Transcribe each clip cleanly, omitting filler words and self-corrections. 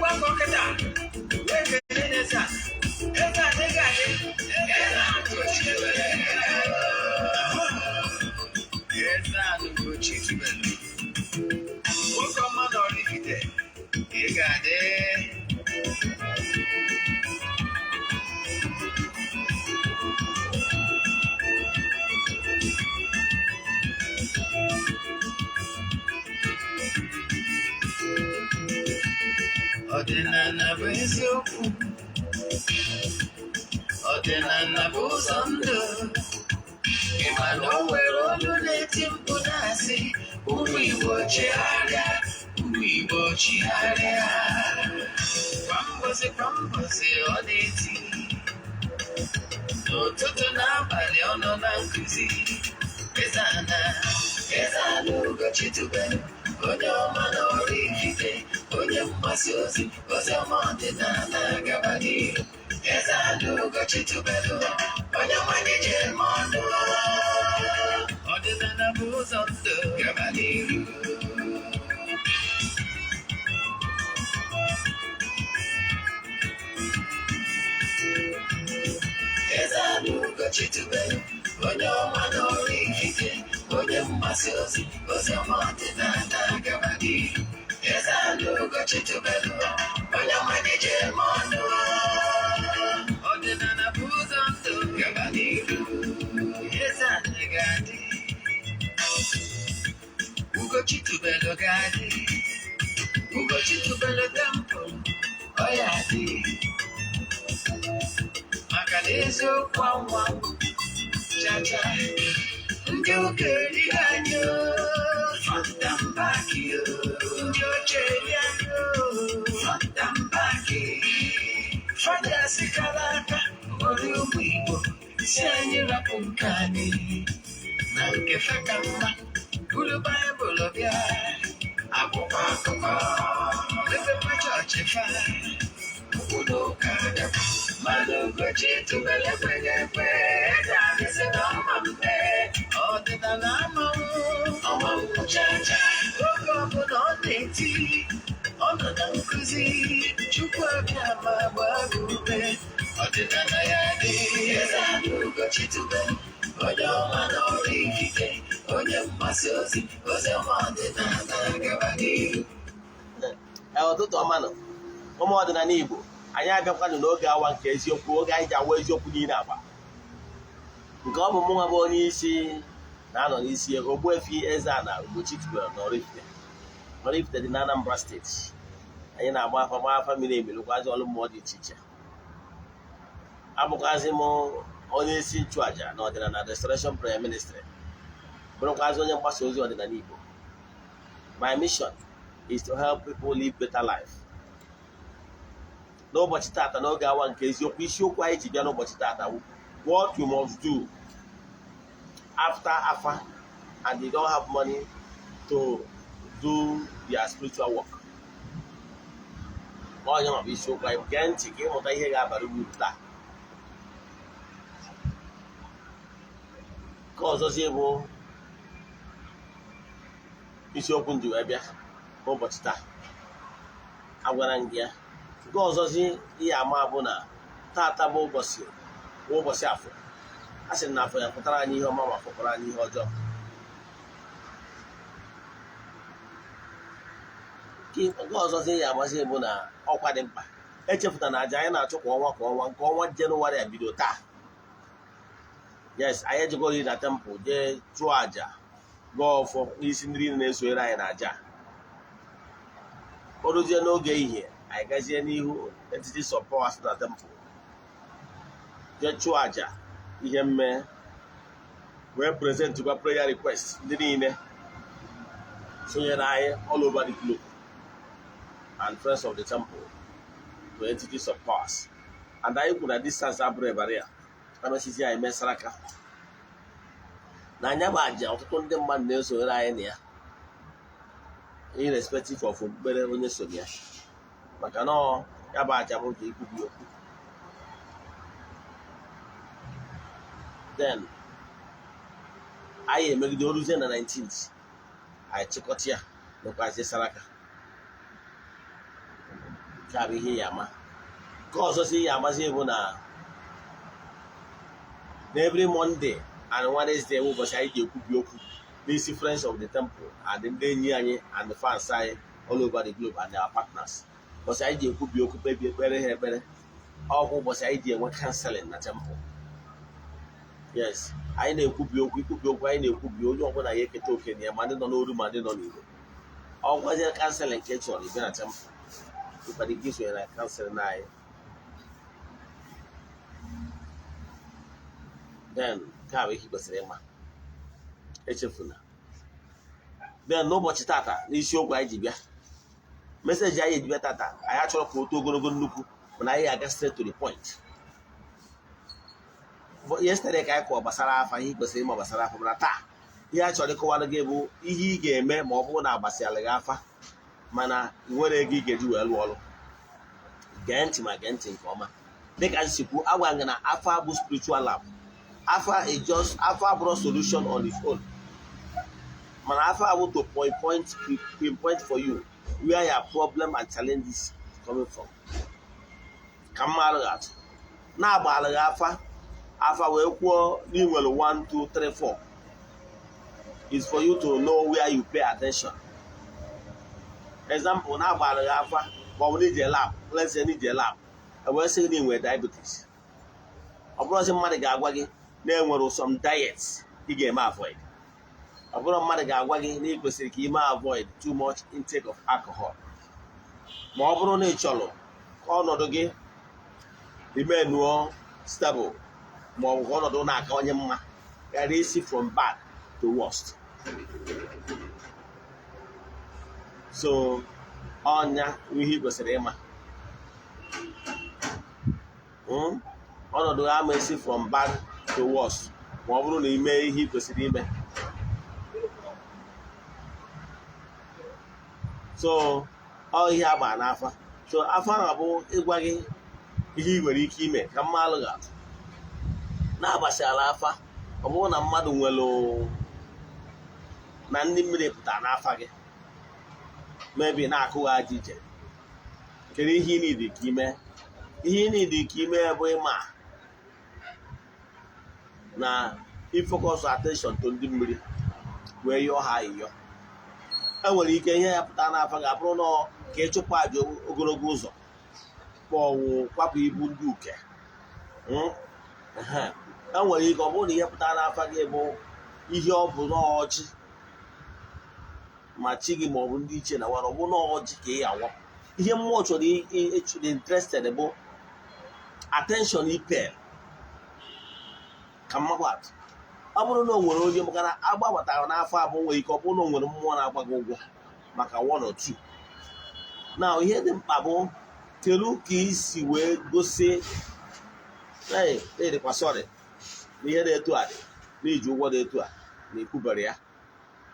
Ọgbakọ kịta wee kelee n'eze a. Eze adịghị adị. Eze Ugochi tubelu. Eze a Ugochi tubelu. Nwoke ọma na Oraifite, ị ga-adị. Ọdịnala bụ eziokwu. Ọdịnala bụ ụzọ ndụ. Ị ma na o nwere olu na-eti mkpu na-asị, ụmụ Igbo chigharịa, ụmụ Igbo chigharịa. Kwa mbọsị kwa mbọsị ọ na-eti. N'ụtụtụ n'abalị ọ nọ na nkụzi. Eze ana, Eze ana Ugochi tubelu, onye ọma na Oraifite, onye mgbasa ozi, ozi ọma ọdịnala gaba n'ihu. Eze ana Ugochi tubelu, onye nwanyị ji eme ọnụ. Ọdịnala bụ ụzọ ndụ gaba n'ihu. Eze ana Ugochi tubelu, onye ọma na Oraifite, onye mgbasa ozi, ozi ọma ọdịnala gaba n'ihu. Eze ana Ugochi tubelu, onye nwanyị ji eme ọnụ. Ọdịnala bụ ụzọ ndụ gaba n'ihu. Eze ana ga-adị. Ugochi tubelu ga-adị. Ugochi tubelu temple, ọ ya adị. Maka na eziokwu anwa chacha ndị ụka erighị anyị o, front and back o. Ndị oche eri anyị o, front and back. Fada sikara aka ghọrọ ụmụ Igbo si anyị rapụ nke anyị na nke fe ka mma, buru Baịbụl bịa, akwụkwọ akụkọ mepekwa chọọchị fa, obodo ụka bịakwa. Mana Ugochi tubelu ekweghị ekwe. Eze anyị sị na ọma mpe ọdịnala amanwụ ọmanwụ chacha. Oge ọbụla ọ na-eti, ọ nọ na nkụzi, Chukwu abịa ma gbaa gị ume. Ọdịnala ya dị. Eze anyị Ugochi tubelu, onye ọma na Oraifite, onye mgbasa ozi, ozi ọma ọdịnala gaba n'ihu. Ee, ụtụtụ ọma nọ, ụmụ ọdịnala Igbo. Anyị abịakwanụ n'oge awa nke eziokwu, oge anyị ji awa eziokwu niile agba nke ọ bụ mụnwa bụ onye isi na-anọ n'isi, Ogbuefi Eze-Ana Ugochi tubelu na Oraifite. Oraifite dị na Anambra Steeti. Anyị na-agba afa, gba afa miri emi, lụkwazi ọrụ mmụọ dị iche iche. Abụkwazị m onye isi nchụaja na ọdịnala Restoration Prayer Ministry, bụrụkwazị onye mgbasa ozi ọdịnala Igbo. My mission is to help people live better life. N'ụbọchị tata, n'oge awa nke eziokwu, isiokwu anyị ji bịa n'ụbọchị tata bụ "What you must do after afa and you don't have money to do their spiritual work." Onye ma bụ isiokwu anyị. Gee ntị ka ịmụta ihe ga-abara uru taa. Nke ọzọzi bụ isiokwu m ji wee bịa n'ụbọchị taa, agwara m gị ya. Nke ọzọzi ihe ama bụ na tata bụ ụbọchị bụ ụbọchị Afọ. A sị na Afọ ya pụtara anyị ihe ọma ma fọkwara anyị ihe ọjọọ. Nke ọzọzi ihe amazi bụ na ọkwa dị mkpa, echefụta na aja anyị na-achụ kwa ọnwa kwa ọnwa, nke ọnwa Jenụwarị a bido taa. Yes, anyị ejegori na temple jee chụọ aja, gọọ ọfọ n'isi ndị niile na-esonyere anyị na aja. O ruzie n'oge ehihie, anyị gazie n'ihu entities of powers na temple jee chụọ aja ihe mme, wee present gwa prayer request ndị niile sonyere anyị all over the globe and friends of the temple to entities of powers. And anyị kwuru na distance abụrụ barrier. Amesizi anyị mesara aka na anya bụ aja. Ọtụtụ ndị mmadụ na-esonyere anyị na ya, irrespective of okpukpere onye so ya, maka na ya bụ aja bụ nke ikwubi okwu. Then anyị emegide oruzie na 19th, anyị chịkọta ya, mekwazie saraka. Nke a bụ ihe ya ama. Nke ọzọ si ya amazi bụ na every Monday and Wednesday bụ ụbọchị anyị ji ekwubi okwu n'isi Friends of the Temple and ndị enyi anyị and the fans anyị all over the globe and our partners. Ụbọchị anyị ji ekwubi okwu, kpebie, ekpere ha ekpere. Ọkwa ụbọchị anyị ji enwe counseling na temple. Yes, anyị na-ekwubi okwu. Ikwubi okwu anyị na-ekwubi, onye ọbụla ya eketa oke na ya, ma ndị nọ n'oru ma ndị nọ n'Igbo. Ọ gwazie counseling nke ị chọrọ, ịbịa na temple, ịkwado ike isonye na counseling anyị. Then nke a bụ ihe ị kwesịrị ịma, echefuna. Then n'ụbọchị tata, n'isiokwu anyị ji bịa, message anyị ji bịa tata, anyị achọrọ ka o too ogologo nnukwu, mana anyị aga straight to the point. Yesterday ka anyị kọọ gbasara afa, ihe ị kwesịrị ịma gbasara afa. Mana taa, ihe a chọrọ ịkọwara gị bụ ihe ị ga-eme ma ọ bụrụ na agbasịala gị afa mana ị nwere ego ị ga-eji wee lụọ ọrụ. Gee ntị, ma gee ntị nke ọma. Dịka m si kwu, agwa gị na afa bụ spiritual lab. Afa is just afa bụrụ solution on its own, mana afa bụ to pinpoint for you where your problem and challenges coming from. Ka mma alụghị atụ na-agba alụghị afa, afa wee kwuo na ị nwere 1 2 3 4 is for you to know where you pay attention. Example, na-agba alụghị afa ma ọ bụ n'ije lab, let's say n'ije lab, wee sị gị na ị nwere diabetes. Ọ bụrụzi mmadụ ga-agwa gị na enwere some diet ị ga-eme avoid. Ọ bụrụ mmadụ ga-agwa gị na ị kwesịrị ka ị mee avoid too much intake of alcohol, ma ọ bụrụ na ị chọrọ ka ọnọdụ gị remain stable, ma ọ bụ ka ọnọdụ na-akawanye mma, ghara isi from bad to worst. So ọnya ihe ị kwesịrị ịma, ọnọdụ ama esi from bad to worst ma ọ bụrụ na ime ihe ị kwesịrị ime. So ọ ihe agba n'afa. So afa ahụ bụ ịgwa gị ihe ị nwere ike ime. Ka mma alụghị atụ na-agbasịala afa, ọ bụrụ na mmadụ nwere na ndị mmiri pụtara n'afa gị, maybe na-akụghị aja ije, kedu ihe ị need ka ime? Ihe ị need ka ime bụ ịma na ifocus attention to ndị mmiri wee yọọ ha ayịyọ. E nwere ike ihe ya pụta n'afa ga-abụrụ na ka ịchụpụ aja ogologo ụzọ, kpọwụ kwapụ ibu ndị uke. E nwere ike ọ bụrụ na ihe pụtara n'afa gị bụ ihe ọ bụ n'ọjị, ma chi gị ma ọ bụ ndị ichie na wara, ọ bụ n'ọjị ka ị awapụ. Ihe mmụọ chọrọ dị interested bụ attention ipe ka mmakwa atụ. Ọ bụrụ na o nwere onye, maka na agbabatara n'afọ abụọ, nwere ike ọ bụrụ na o nwere mmụọ na-agba gị ụgwọ maka one or two. Na ihe dị mkpa bụ kedu ka isi wee gosi dịkwa sorry na ihe dị etu a dị, na iji ụgwọ dị etu a, na ekwubere ya,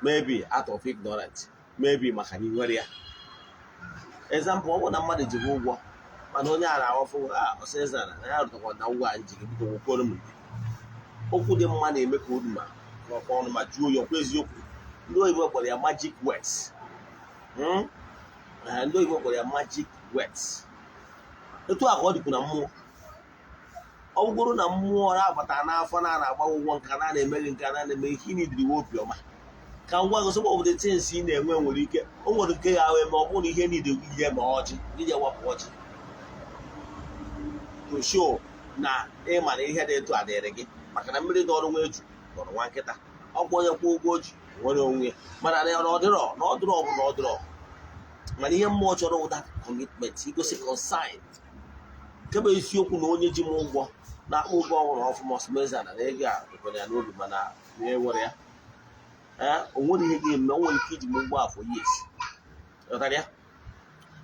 maybe out of ignorance, maybe maka na ị nwere ya. Example, ọ bụrụ na mmadụ ji gị ụgwọ, mana onye a na-awafụ ọsịza na ya rụtakwa na ụgwọ anyị ji gị, biko nwekwuoro m. Okwu dị mma na-eme ka olu ma ọkwa ọnụ ma jụọ ya ọkwa eziokwu. Ndị oyibo kpọrọ ya magic words. Ndị oyibo kpọrọ ya magic words. Etu a ka ọ dịkwu na mmụọ. Ọ bụrụ na mmụọ na-abata n'afọ na na-agba ụgwọ nka na na-eme gị nka na na-eme ihe ị nidiri obiọma, ka ngwa gị, some of the things ị na-enwe nwere ike o nwere nke ya wee ma ọ bụrụ na ihe niile ihe ma ọjị ije wapụ ọjị to show na ịma na ihe dị etu a dịrị gị, maka na mmiri dọrọ nwa eju dọrọ nwa nkịta. Ọkwa onye kwụ ụgwọ oji nwere onwe ya, mana na ọ dịrọ na ọ dịrọ ọ bụ na ọ dịrọ. Mana ihe mmụọ chọrọ ụda commitment, igosi concern, nke bụ isiokwu na onye ji m ụgwọ na-akpọ ụgwọ ọhụrụ ọfụma ọsọmeza na ego a dịkwara ya n'obi, mana na ewere ya, ee, o nwere ihe ga-eme. O nwere ike iji m ụgwọ afọ years, ghọtara ya?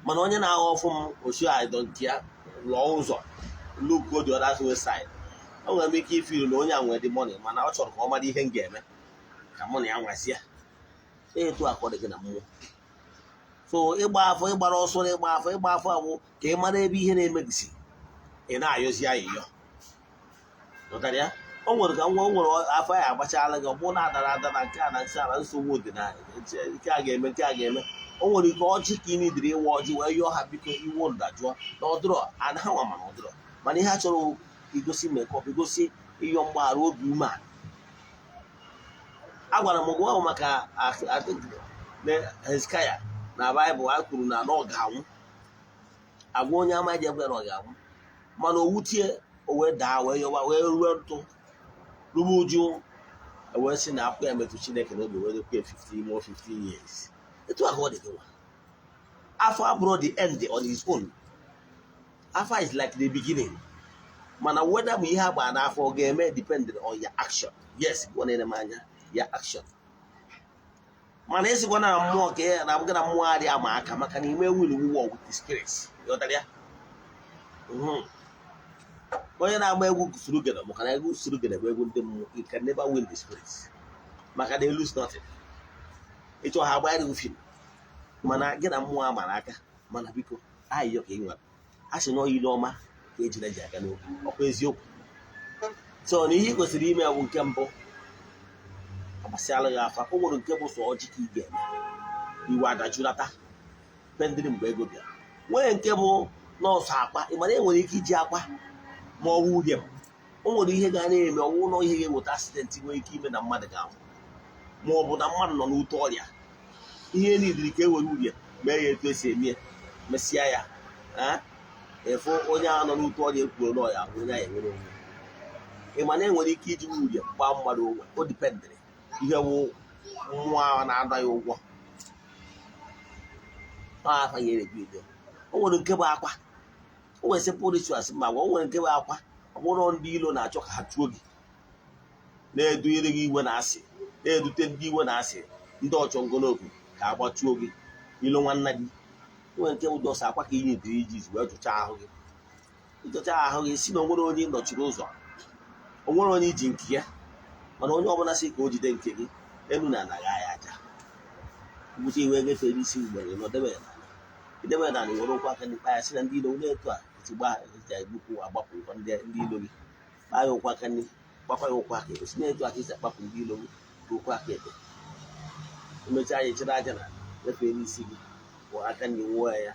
Mana onye na-aghọ ọfụ m osi I don't care, lụọ ụzọ, look go the other way side. O nwere m ike ifeel na onye a nwere the money, mana ọ chọrọ ka ọ mara ihe m ga-eme ka mụ na ya nwazie. Etu a ka ọ dị gị na mmụọ. So ịgba afọ, ịgbara ọsọ na ịgba afọ, ịgba afọ abụ ka ị mara ebe ihe na-emegisi, ị na-ayọzi ayịyọ, ghọtara ya? O nwere ka nwa o nwere afọ ya agbachala gị, ọ bụrụ na adara ada na nke a na nsị a na nsogbu dị na nke a ga-eme, nke a ga-eme. O nwere ike ọjị ka ị nidiri ịwa ọjị wee yọọ ha, biko, iwu ndajụọ na ọdụrọ and ha nwa, mana ọdụrọ, mana ihe ha chọrọ igosi makeup, igosi ịyọ mgbaghara, obi umeala. A gwara m gwa ahụ maka, I think, na Hezekaya na Baịbụl a kwuru na ọ ga-anwụ. Agwa onye ama ji ekwe na ọ ga-anwụ, mana o wutie, o wee daa, wee yọwa, wee rue ntụ, rube uju, wee sị na akwụ ya metụ Chineke n'obi, wee dịkwa ya 15 more 15 years. Etu a ka ọ dị gị nwa. Afọ abụrụ the end on his own. Afa is like the beginning, mana whether bụ ihe agba n'afọ ọ ga-eme depend on your action. Yes, gị na-ene m anya, ya action. Mana ịsịkwa na mmụọ ka ya na gị na mmụọ adịghị ama aka, maka na ime will war with the spirits. Ghọtara ya? Onye na-agba egwu surugede, maka na egwu surugede bụ egwu ndị mmụọ. You can never win the spirits, maka na lose nothing. Ịchọ ha agbara gị film, mana gị na mmụọ amara aka. Mana biko, ayịyọ ka ị nwere, a sị na ile ọma ka ejire ji aga n'okwu, ọkwa eziokwu. So na ihe ị kwesịrị ime bụ, nke mbụ, agbasịala gị afa. O nwere nke bụ sọ ọjị ka ị ga-eme, iwe adajulata pendịrị mgbe ego bịara. Nwee nke bụ nọọsụ akpa. Ị mara enwere ike iji akwa ma ọ bụ uhie. O nwere ihe ga na-eme ọnwụ na ihe ga-eweta accident nwere ike ime na mmadụ ga-anwụ, ma ọ bụ na mmadụ nọ n'ute ọrịa. Ihe niile ka e were uhie mee ya etu esi eme ya, mesịa ya efu onye ahụ nọ n'ute ọrịa ekwuru na ọya, onye ahụ enwere onwe. Ị ma na enwere ike iji uhie gbaa mmadụ onwe. O dependịrị ihe wụ mmụọ ahụ na-ada ya ụgwọ ọ afa ya erebido. O nwere nke bụ akwa. O nwere simple rituals ma gwa. O nwere nke bụ akwa. Ọ bụrụ ndị ilo na-achọ ka ha chụọ gị, na-edunyere gị iwe na asị, na-edute ndị iwe na asị, ndị ọchọngologu ka agbachuo gị ilo nwanna gị. O nwere nke bụ dọsa akwa ka ị nyediri iji wee jụchaa ahụ gị. Ịjụcha ahụ gị, si na onwere onye nọchiri ụzọ, onwere onye iji nke ya, mana onye ọbụla sị ka o jide nke gị, elu na ala ya aja gwụcha iwe gafere isi ugboro nọdebe ya n'ala, idebe ya n'ala, were ụkwụ aka n'ikpa ya, si na ndị ilo na-etu a esi gba esi egbupụ agbapụ ndị ilo gị. Kpaa ya ụkwụ aka nri, gbakwa ya ụkwụ aka ekpe, si na-etu aka esi akpapụ ndị ilo gị ka ụkwụ aka ekpe. Emechaa ya, echere aja n'ala, gafee n'isi gị, wụ aka nri, wụọ ya,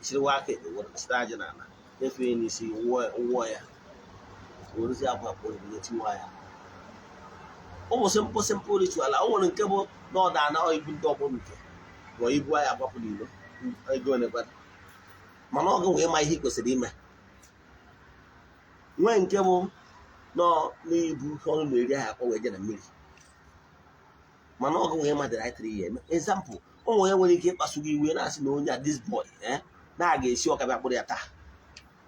chịrịwa aka ekpe, were chịrị aja n'ala, gafee n'isi, wụọ ya, werezie akwa akpọ ya, tiwa ya. Ụmụ simple simple ritual. O nwere nke bụ na ọ da na ibu ndị ọgbọ nke bụ ibu anyị agbapụ n'ilo ego onekwana, mana ọ gị wee ma ihe ị kwesịrị ime. Nwee nke bụ nọ n'ibu ihe ọnụ na-eri ahụ akpọ wee je na mmiri, mana ọ gị wee ma the right thing ya eme. Example, o nwere onye nwere ike ịkpasu gị iwe, na-asị na onye a, this boy, na a ga-esi ọka bịa kpụrụ ya taa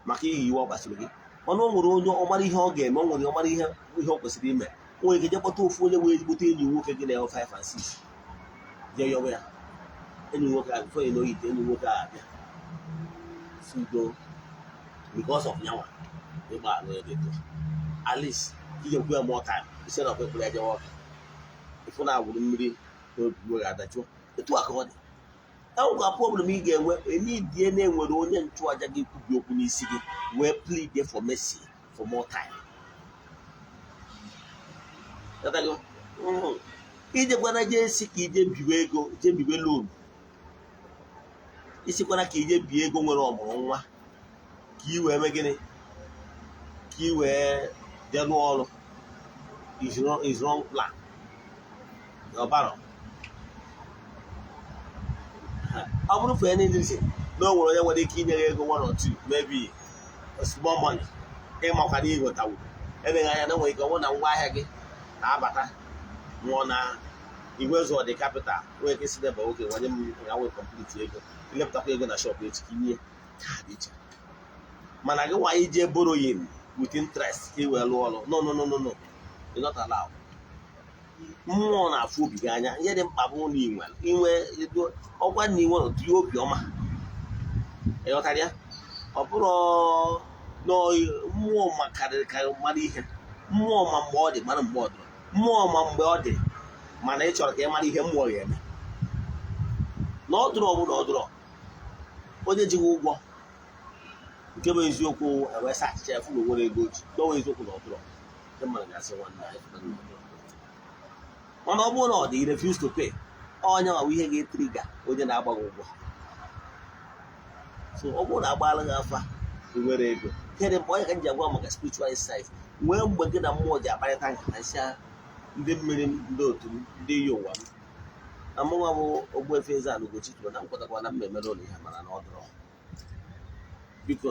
maka iyi iwe ọ kpasuru gị. Mana o nwere onye ọ mara ihe ọ ga-eme. O nwere ọ mara ihe ọ kwesịrị ime. O nwere ike je kpọta ofu onye wee ezigbote enyi nwoke gị na 5 and 6, jee yọwa ya. Enyi nwoke ahụ, before you know it, enyi nwoke ahụ abịa si udo because of nyanwa ịgba alụ ya dị etu a. At least ije kwu ya more time isi na ọkwa ekwere ya jewe ọka ịfụ na agwụrụ mmiri n'obi iwe ga-adajụọ. Etu a ka ọ dị. Enwekwa problem ị ga-enwe enidie na-enwere onye nchụaja ga-ekwubi okwu n'isi gị wee plead for mercy for more time. Ghọtago? Ijekwana jee si ka ije biwe ego, jee biwe loan, isikwana ka ije bie ego nwere ọmụrụ nwa ka ị wee mee gịnị, ka ị wee jee rụọ ọrụ, is wrong plan. Ọbara ọ bụrụ for any reason na o nwere onye nwere ike inye gị ego one or two, maybe a small money, ịmakwa na ịghọtawu eleghị anya na nwere ike ọ bụrụ na ngwa ahịa gị na-abata nwụọ na igwe zụọ dị capital, nwere ike si deba oge nwanye m ya nwee complete ego, ilepụtakwa ego na shop echi ka inye ka dị iche. Mana gị nwa ije borrowing with interest ka ị wee lụọ ọrụ, no, no, no, no, no, you're not allowed. Mmụọ na-afụ obi gị anya. Ihe dị mkpa bụ na inwe inwe ọgwa na inwe ụdị obi ọma. Ịghọtara ya? Ọ bụrụ na mmụọ ma karịrị ka mara ihe mmụọ ma mgbe ọ dị, mara mgbe ọ dụrụ mmụọ ma mgbe ọ dị, mana ị chọrọ ka ị mara ihe mmụọ ga-eme na ọ dụrụ ọbụla ọ dụrụ onye ji gị ụgwọ. Nke bụ eziokwu, ewee sa achịcha ya fụ na o nwere ego ji n'ọnwa. Eziokwu na ọ dụrụ ndị mmadụ ga-asị, nwanne anyị fụta na ọ dụrụ. Mana ọ bụrụ na ọ dị, refuse to pay, Ọnya nwa ihe ga-etrigger onye na-agba gị ụgwọ. So ọ bụrụ na agbaala gị afa, ị nwere ego, kedụ mgbe onye ka m ji agwa maka spiritual insight? Nwee mgbe gị na mmụọ ji akparịta nkata, nsị ndị mmiri m, ndị otu m, ndị iyi ụwa m, na mụnwa bụ Ogbuefi Eze-Ana Ugochi tụrụ na nkwatakwa na mmemere ụlọ ihe, mana na ọ dọrọ. Biko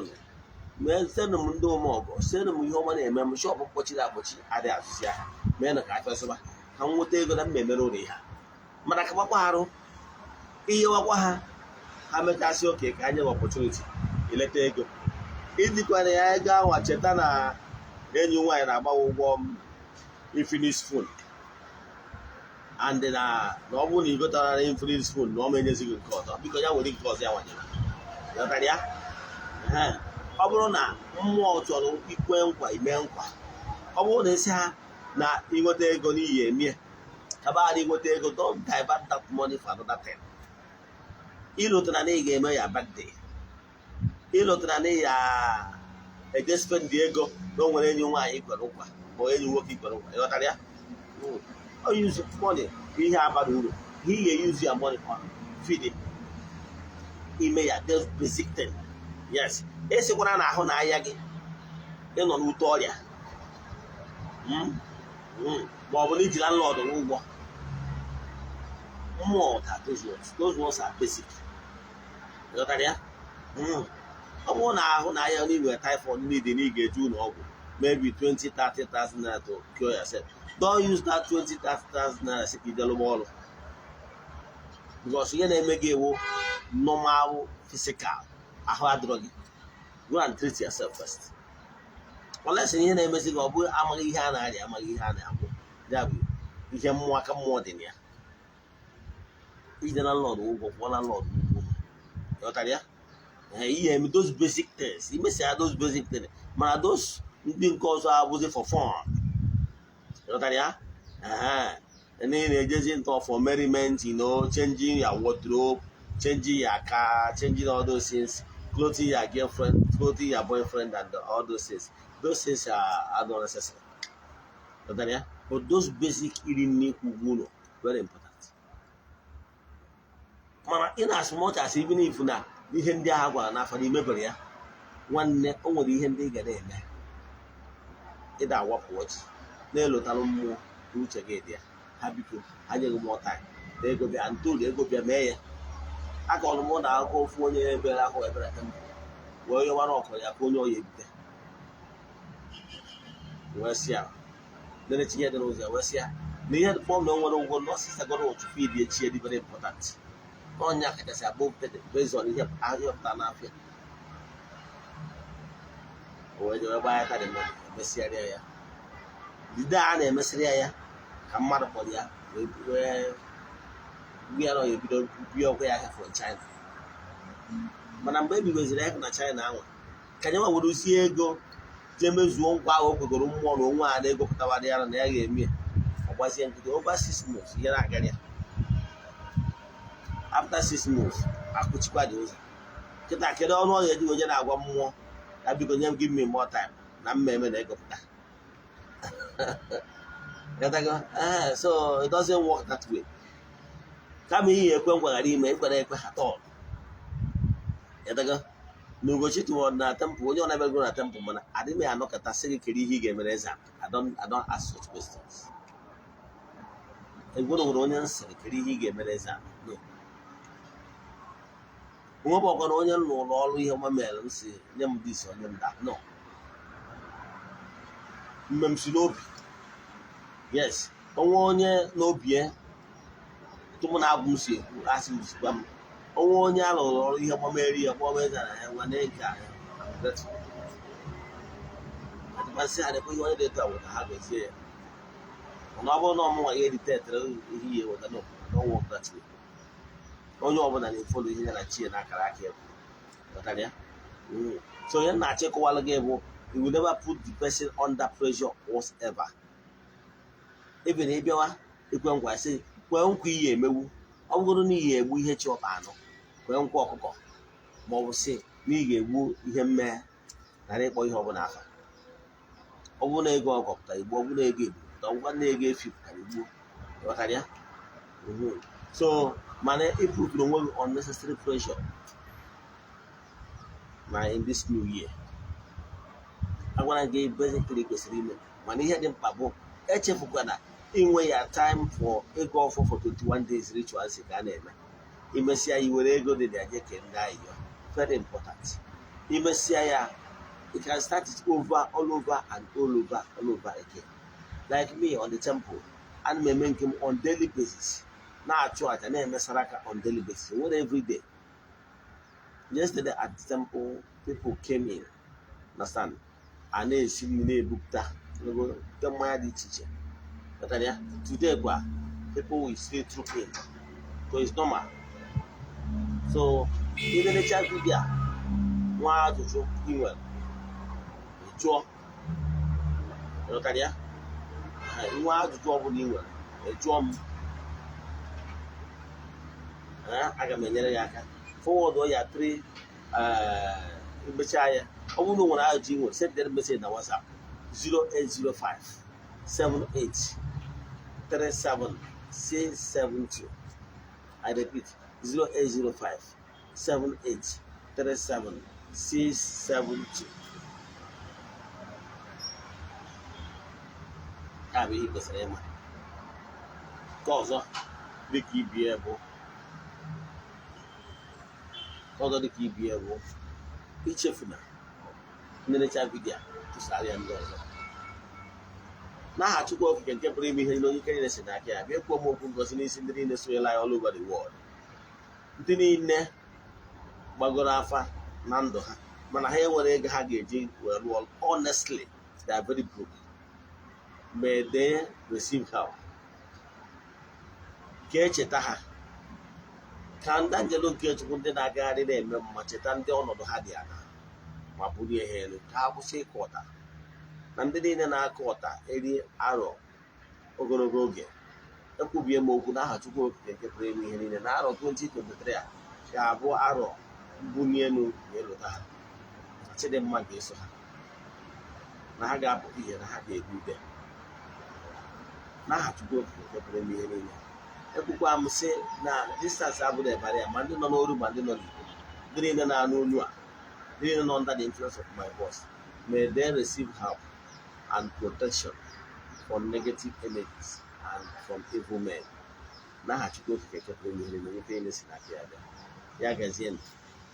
mee, senụ m ndị ome ọgọ, senụ m ihe ọma na-eme m. Shop kpọchiri akpọchi adịghị azụzi ahịa, mee na ka afịa ka m nweta ego na mmemere ụlọ ihe. Mana ka gbakwa arụ ihe wakwa ha, ha mechasị oke ka anyị nwe opportunity ileta ego idikwana ya. Ego anwa, cheta na enyi nwaanyị na-agbawa ụgwọ m Infinix phone, and na ọ bụrụ na ị gotara na Infinix phone na ọ ma enyezi gị nke ọzọ. Biko, ya were nke ọzọ ya nwanyere. Ghọtara ya? Ọ bụrụ na mmụọ chọrọ ikwe nkwa, ime nkwa. Ọ bụrụ na isi ha na ịnweta ego n'ihi emie kabara ịnweta ego, don't divert that money for another thing. Ịlụtara na ị ga-eme ya birthday, ịlụtara na ị ya eje spend ego na o nwere enyi nwaanyị kwere nkwa ma enyi nwoke kwere nkwa. Ịghọtara ya? O use money ihe abara uru. Ihe ị ga-use your money on feeding, ime ya those basic thing. Yes, esikwara na ahụ na anya gị ịnọ n'ute ọrịa ma ọ bụ na iji landlord ụgwọ mmụọ ta. Those ones are basic. Ịghọtara ya? Ọ bụrụ na ahụ na anya na inwere typhoid need na ị ga-eje ụlọ ọgwụ maybe 20 30,000 naira to cure yourself, don't use that 20 30,000 naira sị ka ije lụba ọrụ, because ihe na-eme gị ewu normal physical ahụ adịrọ gị. Go and treat yourself first, unless ihe na-emezi gị ọ bụ amaghị ihe a na-arịa, amaghị ihe a na-agwụ. Ya bụ ihe mmụọ aka mmụọ dị na ya. Ije landlord ụgwọ, kwụọ landlord ụgwọ. Ghọtara ya? Ihe eme those basic things, imesịa those basic things, mana those ndị nke ọzọ abụzi for fun. Ghọtara ya? Ndị na-ejezi ntọ for merriment, changing your wardrobe, changing your car, changing all those things, clothing your girlfriend, clothing your boyfriend and all those things, those things are not necessary. Ghọtara ya? But those basic, iri nri, ụgwọ ụlọ, very important. Mana in as much as even if na ihe ndị agha gwara n'afọ na imebere ya, nwanne, o nwere ihe ndị ị ga na-eme ịda awapụ ọchị na-elotalụ mmụọ na uche gị dị ya. Ha biko, ha nyeghị m time na ego bịa ntolu ego bịa mee ya. Akọrọ m na akụkọ ofu onye ebere ahụ ebere temple wee yọwara ọkọ ya ka onye ọya ebute, wee sị ya nene tinye dị n'ụzọ ya, wee sị ya na ihe fọm na o nwere ụgwọ na ọsịsagoro ụtụ feed echi dị very important. Ọnya kachasị abụ based on ihe ahịa pụtara n'afịa. O wee jebe gbaa aka dị mmadụ emesịarịa ya jide a na-emesịrị ya ka mmadụ kpọrọ ya wee wee gwa ya na ọ ebido bie ọkwa ya ahịa from China. Mana mgbe e bibeziri ahịa na China anwa, ka nye nwa werezie ego jee mezuo nkwa ahụ o kwegoro mmụọ na onwe a na ego pụtawara ya na ya ga-eme ya. Ọ gbazie nkịtị over 6 months, ihe na-agara ya. After 6 months, akụchikwa dị ụzọ. Kịta, kedu ọnụ ọ ga-eji onye na-agwa mmụọ ya biko nye m, give me more time na mmemme na ego pụta? Ghọtago? Ee, so it doesn't work that way. Kama ihe ekwe nkwa ghara ime ekwere ekwe ha tọọ. Ghọtago? Na Ugochi tụwara na temple, onye ọ na-abịago na temple, mana adị m anọkọta sị gị kedu ihe ị ga-emere eze. I don't ask such questions. Egwuru nwere onye nsịrị kedu ihe ị ga-emere eze? No. Nwebọkwana onye m lụrụ ọrụ ihe ọma mere m si nye m this, onye m that. No. Mmem si n'obi. Yes, onwe onye n'obi ya tụmụ na agwụ m si ekwu asị m sikwa m onwe onye a lụrụ ọrụ ihe ọma mere ya kpọọ eze na ya nwa na-ege anya. I'm grateful. Adịmasị ha na-ekwe ihe onye dị etu a weta, ha gozie ya. Mana ọ bụrụ na ọmụnwa ihe ditetere ihe ihe weta, no, I don't work that way. Onye ọbụla na-efollow ihe ya na chi ya na akara aka ya ghọtara ya. So onye na-achọ ịkọwalụ gị bụ you will never put the person under pressure whatsoever. Even ịbịawa ekwe nkwa, sị kwee nkwa iyi emewu, ọ bụrụ na iyi egbu ihe chi ọkpa anọ, kwee nkwa ọkụkọ ma ọ bụ sị na ị ga-egbu ihe mmeghe, ghara ịkpọ ihe ọbụla afa. Ọ bụrụ na ego ọkọ pụtara igbuo, ọ bụrụ na ego egbu pụtara, ọ bụkwa na ego efi pụtara igbuo. Ghọtara ya? So mana ịpụtụrụ onwe gị unnecessary pressure na in this new year. Agwara gị basically kwesịrị ime, mana ihe dị mkpa bụ echefukwana inwe ya time for ịgọ ọfọ for 21 days rituals ka a na-eme. Imesịa ya, iwere ego dị na ya kee ndị ayịyọ. Very important. Imesịa ya, you can start it over, all over and all over, all over again. Like me on the temple, ana m eme nke m on daily basis, na-achụ aja, na-eme saraka on daily basis, nwere every day. Yesterday at the temple, people came in, understand, a na-esi nri, na-ebupụta bute mmanya dị iche iche. Ghọtara ya? Today kwa, people will still troop in, so it's normal. So ịlerecha video a, nwa ajụjụ ị nwere, ị jụọ. Ghọtara ya? Nwa ajụjụ ọbụla ị nwere, ị jụọ m. Aga m enyere ya aka forward ya three. Mechaa ya, ọ bụrụ na o nwere ajụjụ ị nwere, send them message na WhatsApp 0805 78 37 672. I repeat, 0805 78 37 672. Ya bụ ihe ị kwesịrị ịma. Nke ọzọ dịka ibie bụ, nke ọzọ dịka ibie bụ, ichefuna nnerecha video tụsara ya ndị ọzọ. N'aha Chukwu Okike nke pụrụ ime ihe niile, onye ike niile si n'aka ya bịa, kwuo m okwu ngozi n'isi ndị niile sonyela anyị all over the world, ndị niile gbagoro afa na ndụ ha mana ha enwere ego ha ga-eji wee rụọ ọrụ. Honestly, they are very broke. May they receive help. Ka echeta ha, ka ndị anjelu nke Chukwu, ndị na-agagharị na-eme mma, cheta ndị ọnọdụ ha dị ala ma bulie ha elu, ka ha kwụsị ịkụ ọta na ndị niile na-akụ ọta eri arọ ogologo oge. Ekwubie m okwu n'aha Chukwu Okike nke pụrụ ime ihe niile na arọ 2023 a ga-abụ arọ mbuli elu ga-elota ha. Chidimma ga-eso ha, na ha ga-apụta ihe, na ha ga-ebu ude n'aha Chukwu Okike nke pụrụ ime ihe niile. Ekwukwa m sị na distance abụrụ ebara ya, ma ndị nọ n'oru, ma ndị nọ n'Igbo, ndị niile na-anụ olu a, ndị niile nọ under the influence of my voice, may they receive help and protection from negative energies and from evil men, n'aha Chukwu Okike nke pụrụ ime ihe niile, onye niile si n'aka ya bịa. Ya gazie.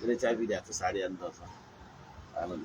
Nlecha video, atụsara ya ndị ọzọ. Daalụ.